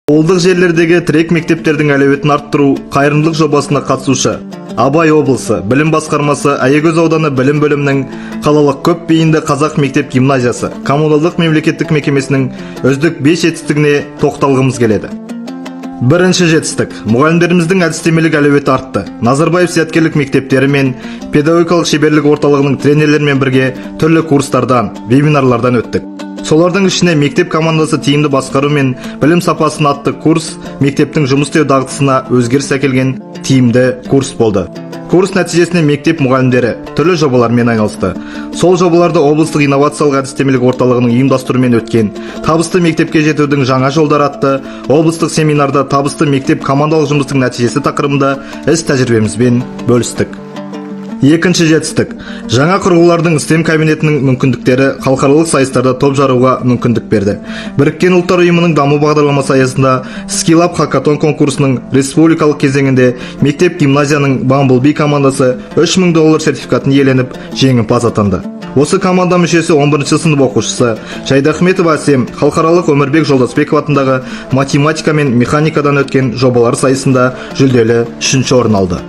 Ауылдық жерлердегі тірек мектептердің әлеуетін арттыру қайырымдылық жобасына қатысушы Абай облысы білім басқармасы, Аягөз ауданы білім бөлімінің қалалық көп бейінді қазақ мектеп гимназиясы коммуналдық мемлекеттік мекемесінің үздік 5 жетістігіне тоқталғымыз келеді. Бірінші жетістік: мұғалімдеріміздің әдістемелік әлеуеті артты. Назарбаев зияткерлік мектептері мен педагогикалық шеберлік орталығының тренерлерімен бірге түрлі курстардан, вебинарлардан өттік. Солардың ішіне «Мектеп командасы: тиімді басқару мен білім сапасын» атты курс мектептің жұмыс істеу дағдысына өзгеріс әкелген тиімді курс болды. Курс нәтижесінде мектеп мұғалімдері түрлі жобалармен айналысты. Сол жобаларды облыстық инновациялық әдістемелік орталығының ұйымдастыруымен өткен «Табысты мектепке жетудің жаңа жолдары» атты облыстық семинарда «Табысты мектеп командалық жұмыстың нәтижесі» тақырыбында іс тәжірибемізбен бөлістік. Екінші жетістік: жаңа құрылғылардың STEM кабинетінің мүмкіндіктері халықаралық сайыстарда топ жаруға мүмкіндік берді. Біріккен Ұлттар Ұйымының даму бағдарламасы аясында Skill Up Hackathon конкурсының республикалық кезеңінде мектеп гимназияның Bumblebee командасы 3000 доллар сертификатын иеленіп, жеңімпаз атанды. Осы команда мүшесі, 11 сынып оқушысы Жайдахметова Әсем халықаралық Өмірбек Жолдасбеков атындағы математика мен механикадан өткен жобалар сайысында жүлделі үшінші орын алды.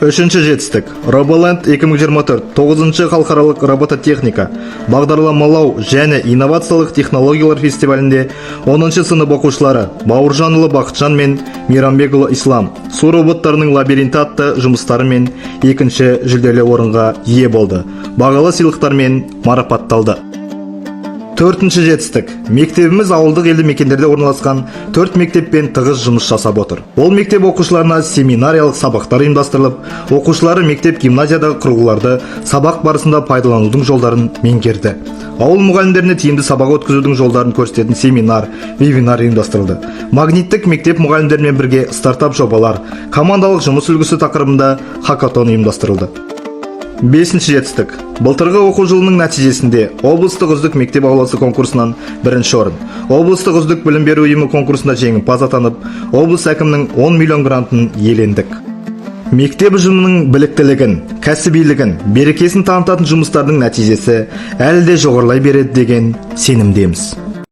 Үшінші жетістік: Roboland 2024 9 халықаралық робототехника, бағдарламалау және инновациялық технологиялар фестивалінде 10 сынып оқушылары Бауыржанұлы Бақытжан мен Мейрамбекұлы Ислам «Су роботтарының лабиринті» атты жұмыстарымен екінші жүлделі орынға ие болды, бағалы сыйлықтармен марапатталды. Төртінші жетістік: мектебіміз ауылдық елді мекендерде орналасқан төрт мектеппен тығыз жұмыс жасап отыр. Ол мектеп оқушыларына семинариялық сабақтар ұйымдастырылып, оқушылары мектеп гимназиядағы құрылғыларды сабақ барысында пайдаланудың жолдарын меңгерді. Ауыл мұғалімдеріне тиімді сабақ өткізудің жолдарын көрсететін семинар, вебинар ұйымдастырылды. Магниттік мектеп мұғалімдерімен бірге стартап жобалар, командалық жұмыс үлгісі тақырыбында хакатон ұйымдастырылды. Бесінші жетістік: былтырғы оқу жылының нәтижесінде облыстық «Үздік мектеп ауласы» конкурсынан бірінші орын, облыстық «Үздік білім беру ұйымы» конкурсында жеңімпаз атанып, облыс әкімінің 10 миллион грантын иелендік. Мектеп ұжымының біліктілігін, кәсібилігін, берекесін танытатын жұмыстардың нәтижесі әлі де жоғарылай береді деген сенімдеміз.